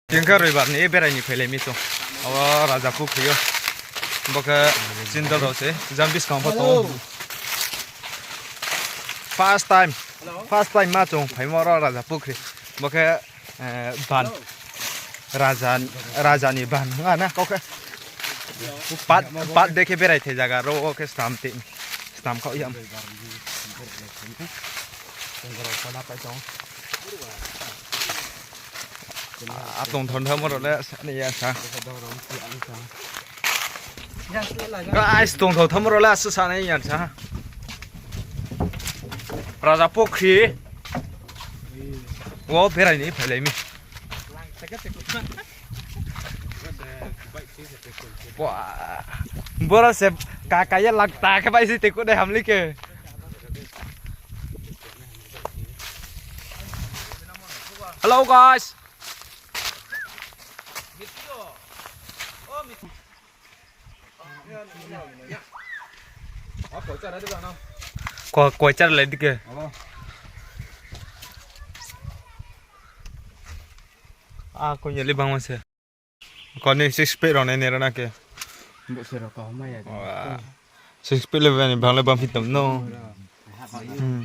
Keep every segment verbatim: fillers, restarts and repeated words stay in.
Tini khe roibar ni berai ni phailai mi chung. Abo Raja Pukhri yo. Bo khe chini dol rao se jang buskang pho tong ou. First time, first time ma chung phaimo ro Raja Pukhri. Bo khe, eh, ban. Raja, Raja ni ban. Nga na kau khe. Pat, pat de khe berai thai zaga ro wo khe stam ti. Stam khaoh yam. A tongthao thanngmo rao le sa ni ya sa. Guys, tongthao thanngmo rao le asuh sa ni ya sa. Raja Pukhri wo berai ni phailai mi. Ba, boro se kaka ye lakta khe bai si tekuh dei hamli khe. Hello guys. Ko, koichar lai dike. A, ko yeli bangma se. Ko ni six feet rao nai nera na ke. Bo se rao ko ma ya. Six feet le bani bang le bang phi tam no. Hmm.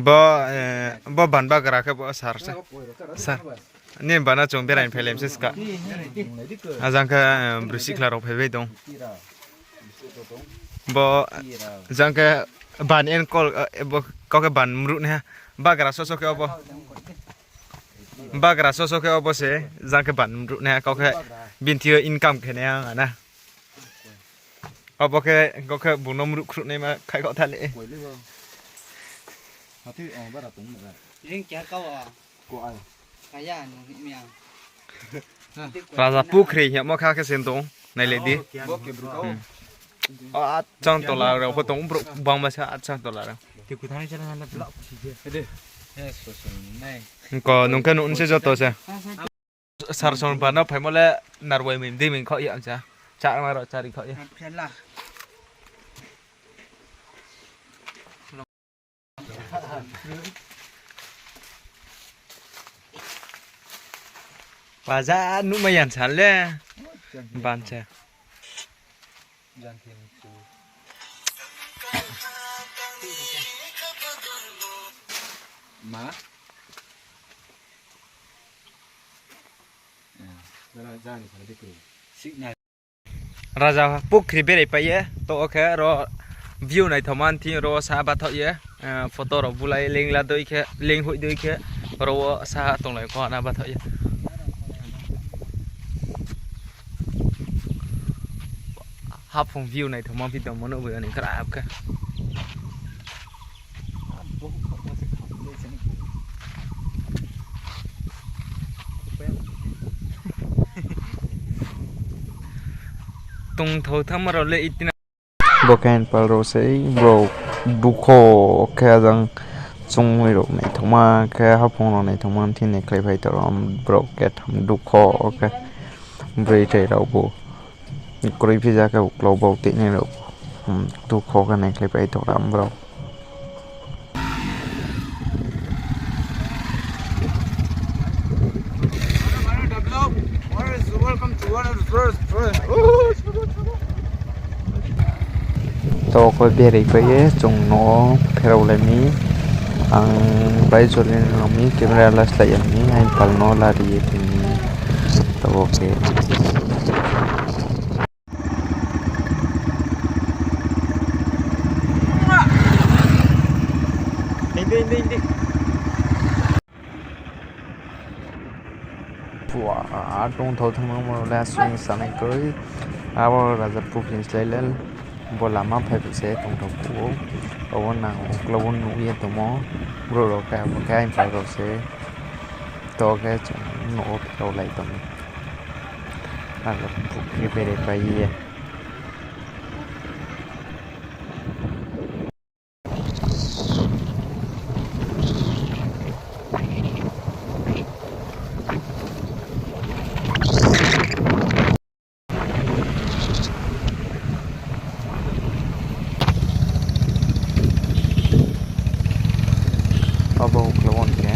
Bo, eh, bo ban bagra khe bo sar se. Sar. Ni bana chung berai ni phailai se ska. Ajang khe, eh, bru sikla rao phaibai tong. Bo, jang khe ban enkol, eh, bo kau khe ban mruh naiha. Bagra soso khe obo. Bagra soso khe obo se, jang khe ban mruh naiha, kau khe bini thing yo income khe nai ang na. Obo khe, kau khe bung no mruh khruh naima khai kau thale. Raja Pukhri hingmo kha khe sen tong, nailai di. O, achang tola rao pho tong, brouh bangma sa achang tola rao. Ko nung khe nung se joto se. Sar song ba no phaimo le narwai mui mdi mui khaoh ya cha. Cha ma rao chari khaoh ya. Paja nuhmai yan sa le. Ban se. Ma? Raja Pukhri berai pai ye, to khe ro view naithaoma thing ro sa bathaoh ye, eh, photo rao bulai lengla dei khe, lenghoih dei khe, ro wo sa tonglai kho na bathaoh ye. Haphung view naithaoma video mo nuh bai ani krap khe. Tongthao thanngma rao le itina. Bo khe aini pal rao sei, brouh dukho khe ajang chungmui rao naithaoma khe, haphung rao naithaoma thing ni khlaiphai tong rao, brouh ketham dukho khe, broi tei rao bo. Kroi phija khe uklau bau tini rao, hmm, dukho khe naikhlaipai tong ram rao. To khe berai pai ye chung no pherao lai mi. Ang bai jolin rao mi camera la slái ya mi, aini pal no lari ye tini. Tabo khe. Pua, tongthao thanngmo le asung sanai kroi. Abo Raja Pukhri ni slái le bo lama phai se tongthao phuh ou. Abo nang uklau wo nuh ye tongmo. Brouh rao khe abo khe aini pal rao se. To khe chung nouh wo pherao lai tong. Raja Pukhri berai pai ye. Abo khlai wo ni khe.